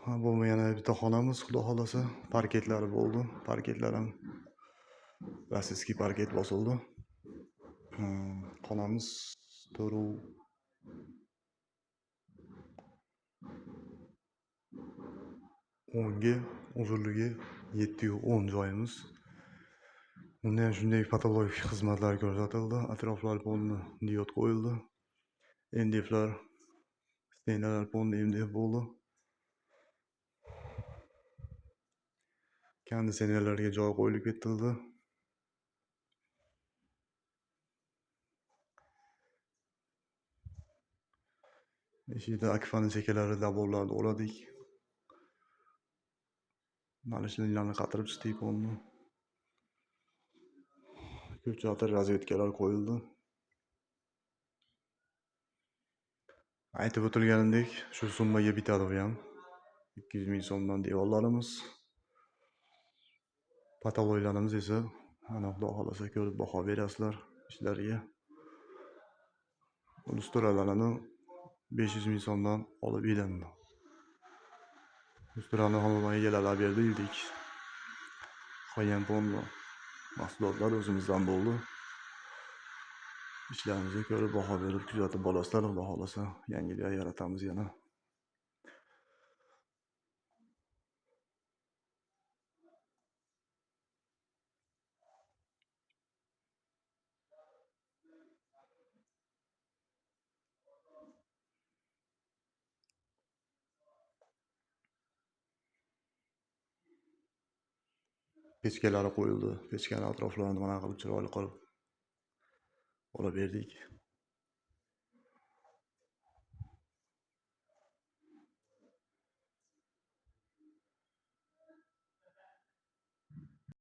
Ha, bu yana bitta xonamiz, xudo xolasa, parketlari bo'ldi. Parketlar ham rossiyskiy parket bosildi. Xonamiz to'rt o'nga, uzunligi 7,10 joyimiz. Bunda ham shunday patologik xizmatlar ko'rsatildi. Atroflari polni diod qo'yildi. MDFlar, stenalar polni MDF bo'ldi. Konditsionerlarga joy qo'yilib ketildi. Eshikda akfani chekalari dabollarni o'radik. Mana shularni qatirib chiqdik polni. Ko'chatir razvedkalar qo'yildi. Aytib o'tilganidek, shu summaga bitadi bu ham. 200 ming so'mdan devorlarimiz. Patoloylarimiz esa ana xudo xolasa ko'rib baho berasizlar ishlariga. Lustralarni 500 ming so'mdan olib ilindi. Lustrani xonadon egalari berdi, ildik. Qolgan polni mahsulotlar o'zimizdan bo'ldi. Ishlarimizni ko'rib baho berib kuzatib borasizlar, xudo xolasa yangilik yaratamiz yana. Pechkalari qo'yildi. Pechkani atroflarini mana qilib chiroyli qilib olib berdik.